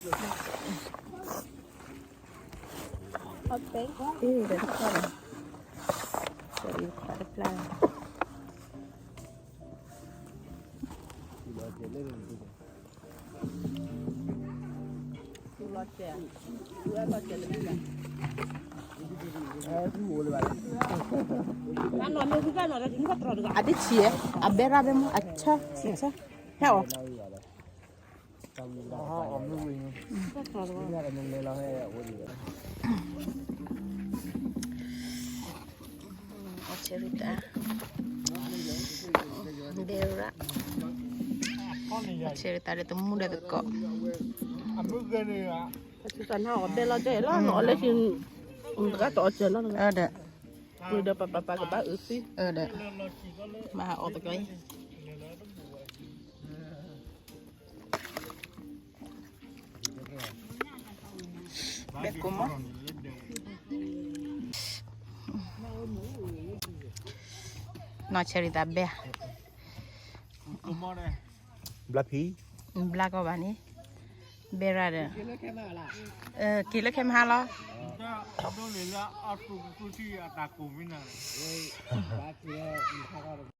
အီၣ်ပဲ အ့ ဒီးတခါဒီး စရီတပျၢ် အဒ့ဆံး, အဘဲရၣ်ဘဲမ့ၢ် အဆၢဆံးဆၢ, ဟဲအီၤ အီၣ်ဆၢရံၣ်တၢ်, ဘဲရၣ်, အီၣ်ဆၢရံၣ်တၢ်ဒီးတမူဒီးသကိး, အီၣ်ဆၢတၢ်နအီၣ်ဘဲလီၤတဲလီၤ နအီၣ်လၢခံ, တဂၤတအီၣ်စၢၤလီၤ, ဒီးပပပကဘၣ်အုးသံ, ဒီး မၤအီၣ်သကိးအံၤ ဘဲကိမီၢ်, နီၢ်ဆၢရံၣ်တၢ်ဘဲ, ဘျါဖံ, ဘျါကီဘၣ်န့ၣ်, ဘဲရၣ်ဒီး, က့ၤလၢခဲမဟါလီၤ, အ